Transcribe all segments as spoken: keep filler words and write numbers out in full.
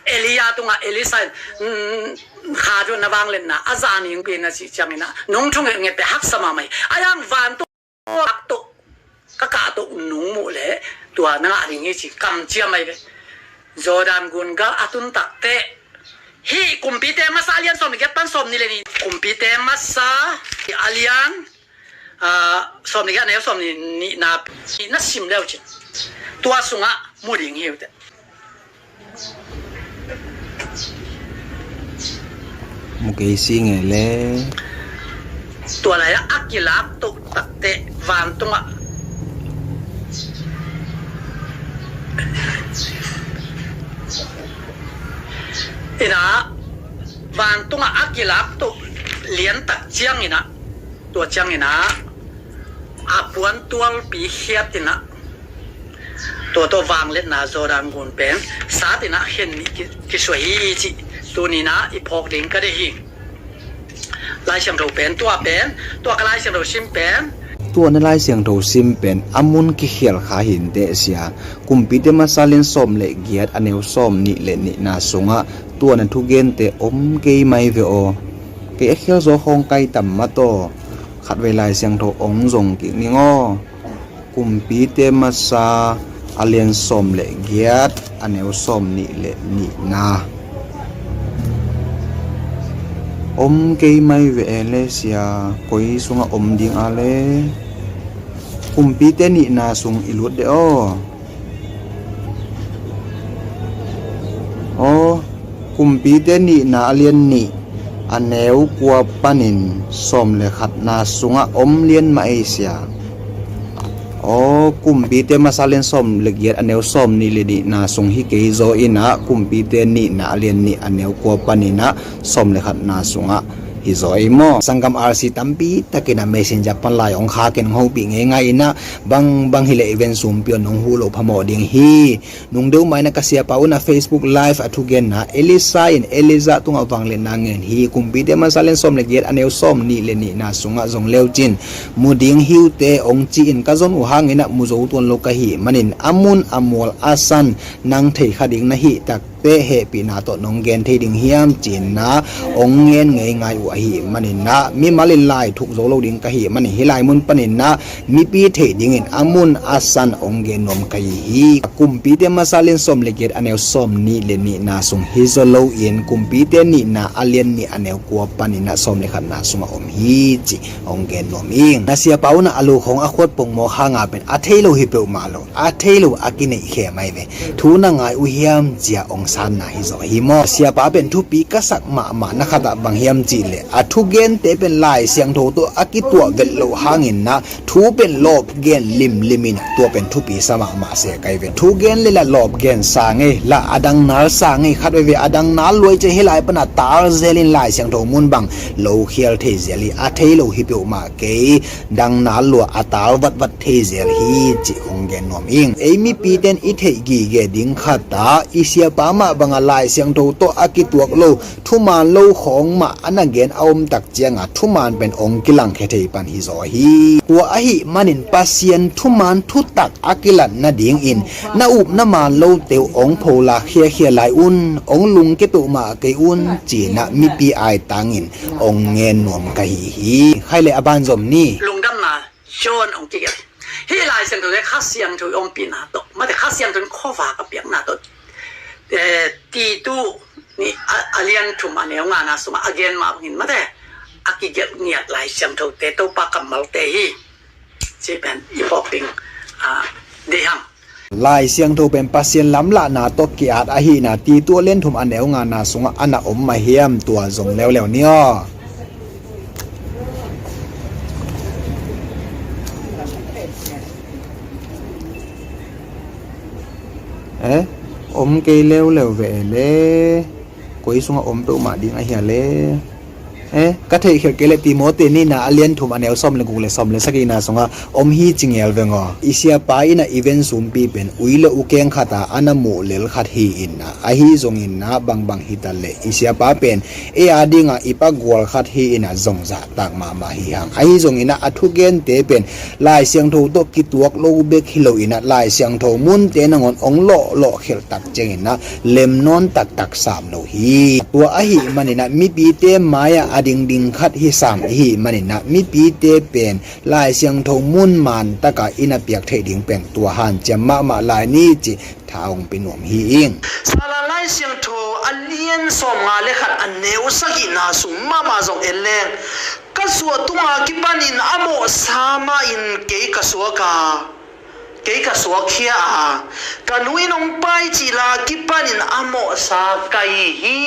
Elijah tungah Elisha in, mm, kha thu na vangliatna a zah ning pi na cih ciangin ah nong thungetnget pen haksa mahmah hi. A yang vantung ah to ka kahto nong muh leh tua na ngah ding hi ci kamciam ahi ve. Jordan gun gal a tun takteh hih Kumpite Masa a lian sawm le giat pan sawm nih le nih, Kumpite Masa a lian, ah, sawm le giat a neu sawm nih, nihna, nihna sim leu cin tua sungah mu ding hi uh teh. Mu kei si nge le. Tua lai-ah a kilak toh takteh vantungah inah, vantungah a kilak toh liantak cianginah, tua cianginah a puan tualpi khiat inah, tua tawh vangliatna Jordan gun pen sat inah khen nih ki, kisuai hi cih tuninah i phawk ding ka deih hi. Lai Siangtho pen tua pen, tua ka Lai Siangtho sim pen, tua na Lai Siangtho sim pen a mun kikhial kha hi inteh sia. Kumpite Masa lian sawm le giat a neu sawm nih le nihna sungah tua na thugente om kei mai ve aw. Kei a khial zaw khawng kai tam mataw. Khatvei Lai Siangtho ong zong kik ning aw. Kumpite Masa a lian sawm le giat a neu sawm nih le nihna. Om kei mai ve e le sia, koi sungah om ding a le. Kumpite nihna sung i lut de aw. Aw, Kumpite nihna a lian nih a neu kua panin sawm le khatna sungah om lian mah ei sia. Aw, Kumpite Masa lian sawm le giat a neu sawm nih le nihna sung hi kei zaw inah, Kumpite nihna a lian nih a neu kua paninah sawm le khatna sungah hi zaw ei maw. Sanggam R C tampi takinah Messenger pan lai ong kha ken ong hopih ngeingai inah, bang bang hileh i ven sumpi on nong huh loh phamawh ding hi. Nung deuh mah inah ka siapa unah Facebook Live a thugenna Elisha in Elijah tungah vangliatna ngen hi. Kumpite Masa lian sawm le giat a neu sawm nih le nihna sungah zong leu cin mu ding hi uh teh ong ci-in ka zon uh hanginah mu zo tuan lo ka hih manin a mun a mual a san nang thei kha ding na hih takteh hehpihna tawh nong gen thei ding hiam cinah ong ngen ngeingai uh ahih maninah mimal in lai thuk zo lo ding ka hih manin hih lai mun paninah mipi theih dingin a mun a san ong gen nuam ka hi hi. Kumpite Masa lian sawm le giat a neu sawm nih le nihna sung hi zaw loin Kumpite nihna a lian nih a neu kua paninah sawm le khatna sungah om hi cih ong gen nuam ing. Na siapa unah a lo khawng a khuat pongmawk hanga pen a thei lo hi peuhmah lo, a thei lo a kineih khe mai ve. Thu na ngai uh hiam cia ong sanna hi zaw hi maw. Siapa pen thupi ka sak mahmah na khatah bang hiam cihleh a thugente pen Lai Siangtho tawh a kituah velh loh hanginah thu pen lawp gen limlim in tua pen thupi sa mahmah se kai ve. Thu gen le lah lawp gen sa ngei lah a dang nal sa ngei khat veve a dang nal luai cia hi lai pana tar zelin Lai Siangtho mun bang lo khial thei zel hi a thei lo hi peuhmah kei dang nal lua a tar vatvat thei zel hi cih hong gen nuam ing. Ei mipiten i theih gige ding khatah i siapa mah banga Lai Siangtho tawh a kituak lo thuman lo khawng mah a na gen a om tak cianga thuman pen ong kilangkhia thei pan hi zaw hi. Tua ahih manin Pasian thuman thutak a kilat nadingin na up na man lote uh ong phola khiakhia lai un, ong lungke peuhmah kei un cinah mipi aitangin ong ngen nuam ka hi hi. Khai le a ban zom ni. Lungdamna John ong kigelh. Hih Lai Siangtho le Kha Siangtho i ompihna tawh mate Kha Siangtho in khuavak a piakna tawh, eh, Titu nih a, a lian thum a neu ngana sungah a gen mah bangin mate a kigelh ngiat Lai Siangthote Topa kammalte hi. Ci pen i phawk ding, ah, deih hang. Lai Siangtho pen Pasian lamlahna tawh ki-at ahihna Titu a lian thum a neu ngana sungah a na om mah hiam tua zong leuleu ni aw. Eh, om kei leuleu ve e le. Koi sungah om peuhmah ding ahia le. Eh, ka theihkhelh kei leh Timoti nihna a lian thum a neu sawm le guk le sawm le sagihna sungah om hi ci ngel veng aw. I siapa in ah i vensumpi pen ui le u keng khat a a na muh lel khat hi in ah, ahi zongin ah bangbang hi ta leh i siapa pen ei a dingah i pa gual khat hi in ah zong zahtak mahmah hi hang. Ahi zongin ah a thugente pen Lai Siangtho tawh kituak lo bek hi lo in ah Lai Siangtho munte nangawn ong lawhlawh khelh tak ciangin ah lem nawn taktak sam lo hi. Tua ahih manin ah mipite mai-ah a dingding khat hi sam i hih manin ah mipite pen Lai Siangtho mun man takah i na piak theih ding pen tua hanciam mahmah lai ni cih tha hong pia nuam hi ing. Salan Lai Siangtho a lian sawmnga le khat a neu sagihna sung mahmah zong en leng, ka suah tunga kipanin a mawhsa mahin kei ka suak a, kei ka suakkhia a, ka nu in hong pai cih la kipanin a mawhsa ka hi hi.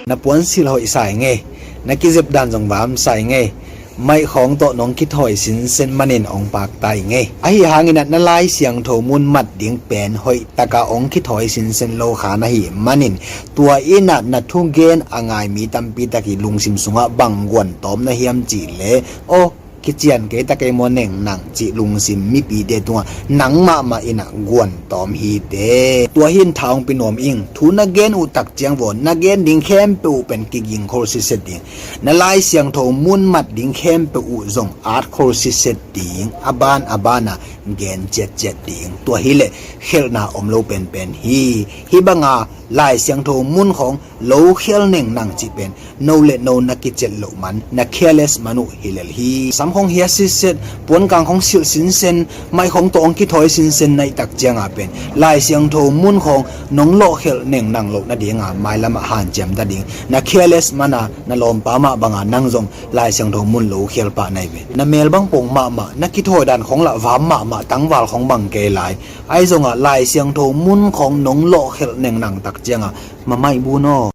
Na puansilh hoih sa ing ei, na kizep dan zong vam sa ing ei, maihkhawng tawh nong kithawi sinsen manin hong pakta ing ei. Ahi hangin ah na Lai Siangtho mun mat ding pen hoih taka hong kithawi sinsen lo kha na hih manin, tua in ah na thugen a ngai mi tampi tak i lungsim sungah bang guan tawm na hiam cih leh, aw, kician kei ta kei maw neng nang cih lungsim mipite tungah nang mahmah in ah guan tawm hi teh. Tua hi in tha hong pia nuam ing. Thu na gen uh tak ciang vaw, na gen ding khempeuh uh pen kigingkhol sitset ding. Na Lai Siangtho mun mat ding khempeuh uh zong atkhol sitset ding. A ban a ban ah gen ciatciat ding. Tua hi leh khelhna om lo penpen hi. Hih banga Lai Siangtho mun khawng lo khial neng nang cih pen no le no na kiciat loh man, na careless man uh hi lel hi. Sam khawng hia sitset, puankang khawng silh sinsen, maihkhawng tawh hong kithawi sinsen na hih tak cianga pen Lai Siangtho mun khawng nong lawhkhelh neng nang loh nadinga mailamah hanciam ta ding. Na careless mana na lawmpa mah banga nang zong Lai Siangtho mun lo khial pah na hi ve. Na mel bang pong mahmah, na kithawi dan khawng lah vam mahmah, tangval khawng bang kei lai. Ahi zongah Lai Siangtho mun khawng nong lawhkhelh neng nang tak cianga mamaih bun aw.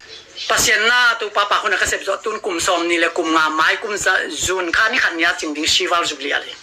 Pasian na Topa Pak Huan a ka sep zawh tun kum sawm nih le kum nga mai kum za June kha ni khat ni a cing ding Silver Jubilee a lei.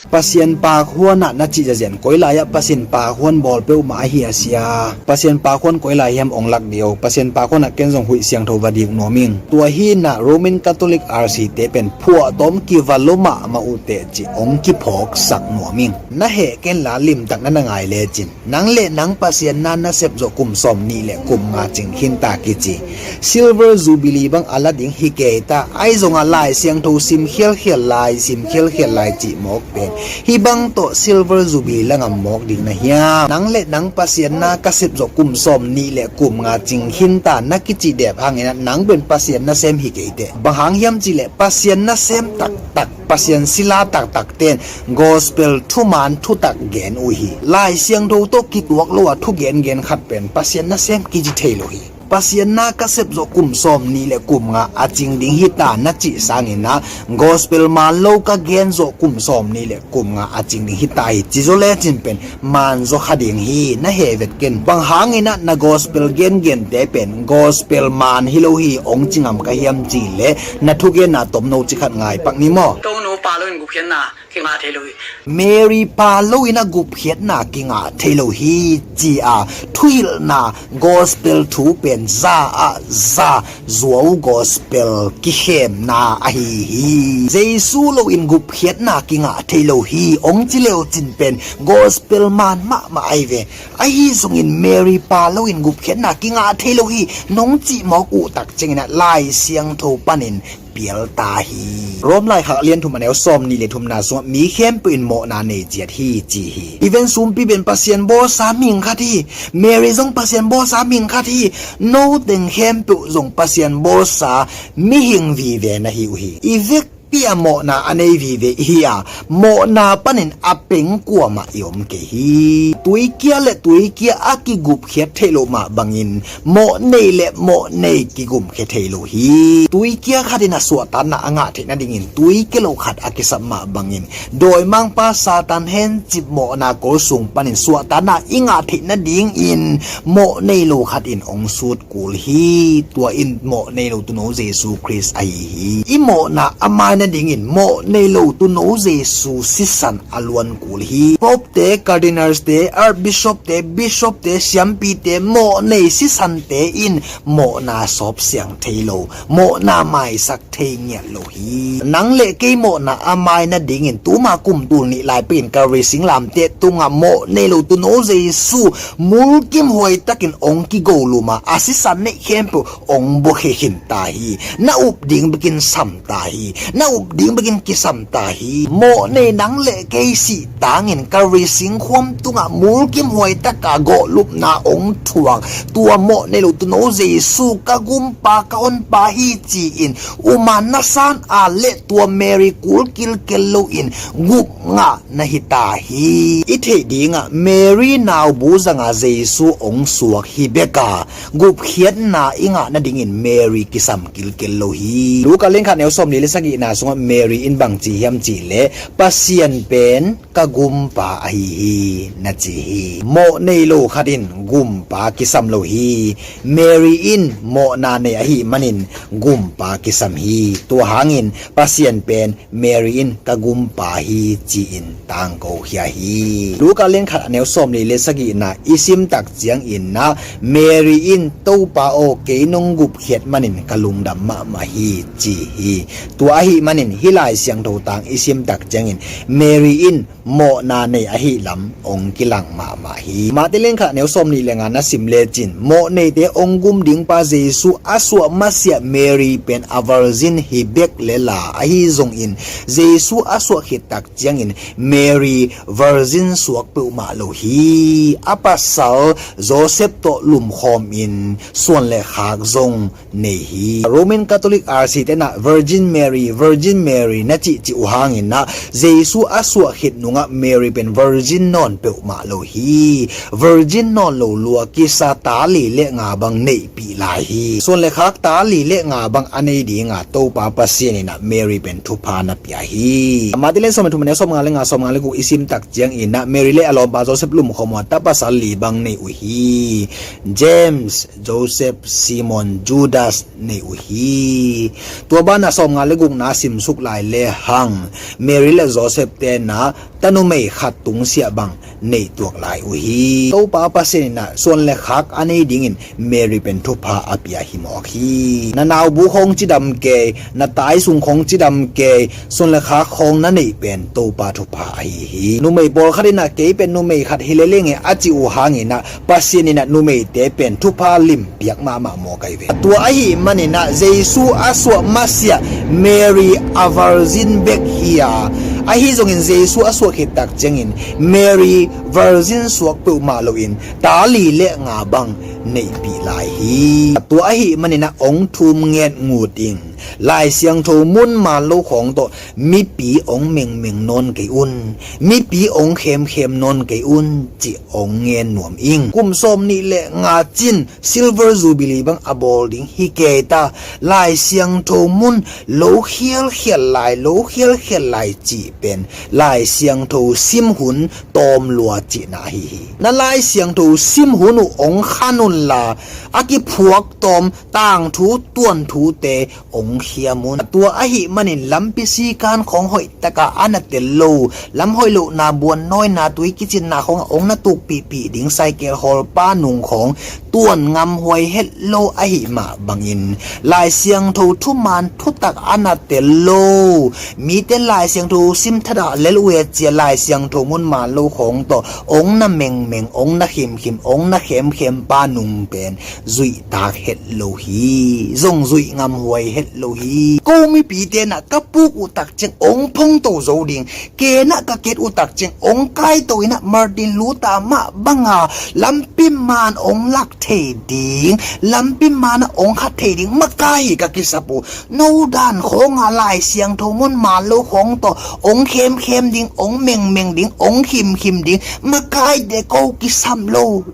Pasian Pak Huan ah na cih zazian koi lai ah Pasian Pak Huan bawl peuhmah ahi a sia. Pasian Pak Huan koi lai hiam ong lak dih o. Pasian Pak Huan ah ken zong huih siangtho va dik nuam ing. Tua hi in ah Roman Catholic R C te pen phuahtawm kiva lo mahmah uh teh cih ong kiphawksak nuam ing. Na heh ken la limtak na na ngai lecin. Nang le nang Pasian na na sep zawh kum sawm nih le kum nga cing khin ta kici. Silver Jubilee bang a la ding hi kei ta, ahi zongah Lai Siangtho sim khialkhial lai, sim khialkhial lai cih mawk pen hih bang tawh Silver Jubilee la ngam mawk ding na hiam? Nang le nang Pasian na ka sep zawh kum sawm nih le kum nga cing khin ta na kici dep hangin ah nang pen Pasian nasem hi kei teh. Bang hang hiam cih leh Pasian nasem taktak, Pasian sila taktak ten gospel thuman thutak gen uh hi. Lai Siangtho tawh kituak lo a thu gengen khat pen Pasian nasem kici thei lo hi. Pasian na ka sep zawh kum sawm nih le kum nga a cing ding hi ta na cih sangin ah gospel man lo ka gen zawh kum sawm nih le kum nga a cing ding hi ta hi ci zaw lecin pen man zaw kha ding hi. Na he vet ken, bang hangin ah na gospel gengente pen gospel man hi lo hi ong ci ngam ka hiam cih leh na thugenna tomno ci khat ngai pak ni maw? Tonu pa lo in gupkhiatna kingah thei lo hi. Mary pa lo in a gupkhiatna kingah thei lo hi ci a thuhilhna gospel thu pen za ah za zuau gospel kikhemna ahi hi. Jesu lo in gupkhiatna kingah thei lo hi ong ci leu cin pen gospel man mahmah ahi ve. Ahi zongin Mary pa lo in gupkhiatna kingah thei lo hi nong cih mawk uh tak ciangin ah Lai Siangtho panin pial ta hi. Rom laikhak lian thum a neu sawm nih le thumna sungah mi khempeuh in mawhna nei ciat hi ci hi. I vensumpi pen Pasian bawlsa mihing khat hi. Mary zong Pasian bawlsa mihing khat hi. No teng khempeuh zong Pasian bawlsa mihing vive na hi uh hi. I vekpi a mawhna a nei vive i hi a, mawhna panin a pengkua mah i om kei hi. Tuikia le tuikia a kigupkhiat theih loh mah bangin mawh nei le mawh nei kigumkhia thei lo hi. Tuikia khat in a suahtakna a ngah theih nadingin tuikia lo khat a kisap mah bangin dawimangpa Satan hencip mawhna kol sung panin suahtakna i ngah theih nadingin mawh nei lo khat in ong sut kul hi. Tua in mawh nei lo tuuno Jesu Khrist ahi hi. I mawhna a mai Nadingin mawh nei lo tuuno Jesu sisan a luan kul hi. Pope te, cardinals te, archbishop te, bishop te, siampi te, mawh nei sisan te in mawhna sawp siang thei lo, mawhna maisak thei ngiat lo hi. Nang le kei mawhna a mai nadingin tuma kum tul nih lai pekin Calvary singlamteh tungah mawh nei lo tuuno Jesu mulkimhuai takin ong kigo lum a, a sisan neih khempeuh ong buakhia khin ta hi. Na up ding bekin sam ta hi. Na up ding bekin kisam ta hi. Mawh nei nang le kei sih tangin Calvary singkhuam tungah mulkimhuai taka gawhlupna ong thuak tua mawh nei lo tuuno Jesu ka gumpa, ka honpa hi ci-in um a, na san a le tua Mary kul kilkel loin gup ngah na hi ta hi. I theih dingah Mary naubu zanga Jesu ong suak hi bek a, gupkhiatna i ngah nadingin Mary kisam kilkel lo hi. Luka lian khat neu sawmli le sagihna sungah Mary in bang ci hiam cih leh, Pasian pen ka gumpa ahi hi, na ci hi. Mawh nei lo khat in gumpa kisam lo hi. Mary in mawhna nei ahih manin gumpa kisam hi. Tua hangin Pasian pen Mary in ka gumpa hi ci-in tangko khia hi. Luka lian khat a neu sawmli le sagihna i sim tak ciangin ah Mary in, Topa aw, kei nong gupkhiat manin ka lungdam mahmah hi, ci hi. Tua ahih manin hih Lai Siangtho tang i sim tak ciangin Mary in mawhna nei ahih lam ong kilang mahmah hi. Mate lian khat neu sawmnih le nga na sim lecin, mawh neite ong gum ding pa Jesu a suah masiah Mary pen a virgin hi bek le la, ahi zongin Jesu a suah khit tak ciangin Mary virgin suak peuhmah lo hi. A pasal Joseph tawh lumkhawmin suan le khak zong nei hi. Roman Catholic R C tenah Virgin Mary, Virgin Mary na cihcih uh hanginah Jesu a suah khit nungah Mary pen virgin nawn peuhmah lo hi. Virgin nawn lo lua kisa ta li le nga bang neihpih lai hi. Suan le khak ta li le nga bang a nei dinga Topa Pasian inah Mary pen thupha na pia hi. Mate lian sawm le thum a neu sawm nga le nga, sawm nga le guk i sim tak cianginah Mary le a lawmpa Joseph lumkhawm uh a, ta pasal li bang nei uh hi. James, Joseph, Simon, Judas nei uh hi. Tua banah sawm nga le gukna simsuk lai le hang Mary le Joseph tenah ta numei khat tungsiah bang neih tuak lai uh hi. Topa Pasian inah suan le khak a nei dingin Mary pen thupha a pia hi mawk hi. Na naubu khawng cidam kei, na taisung khawng cidam kei, suan le khak khawng na neih pen Topa thupha ahi hi. Numei pawlkhat inah kei pen numei khat hi le lenge a cih uh hanginah Pasian inah numeite pen thupha limpiak mahmah mawk ahi ve. Tua ahih maninah Jesu a suah masiah Mary a virgin bek hi a, ahi zongin Jesu a suah khit tak ciangin Mary virgin suak peuhmah loin ta li le nga bang neihpih lai hi. Tua ahih maninah ong thum nget ngut ing. Lai Siangtho mun man lo khawng tawh mipi ong mengmeng nawn kei un, mipi ong khemkhem nawn kei un cih ong ngen nuam ing. Kum sawm nih le nga cin Silver Jubilee bang a bawl ding hi kei ta. Lai Siangtho mun lo khialkhial lai, lo khialkhial lai cih pen Lai Siangtho sim hun tawm lua cihna ahi hi. Na Lai Siangtho sim hun uh ong khan unla, a kiphuak tawm tangthu tuanthute ong khiam un. Tua ahih manin lampi sikan khawng hoihtaka a na tel lo, lam hoih lohna, buannawina, tui kicinna khawngah ong na tukpihpih ding, saikel hawlpa nung khawng tuan ngamhuai het lo ahih mah bangin Lai Siangtho thuman thutak a na tel lo, mite Lai Siangtho sim thadah lel uh e cia Lai Siangtho mun man lo khawng tawh ong na mengmeng, ong na khimkhim, ong na khemkhem pa nung pen zuihtak het lo hi. Zong zuih ngamhuai het lo hi. Ko mipi tenah ka puk uh tak ciang ong phongto zo ding, kenah ka ket uh tak ciang ong kaito inah Martin Luther mah banga lampi man ong lak thei ding, lampi manah ong khat thei ding makai hi ka kisap uh. No dan khawnga Lai Siangtho mun man lo khawng tawh ong khemkhem ding, ong mengmeng ding, ong khimkhim ding makaite ko kisam lo.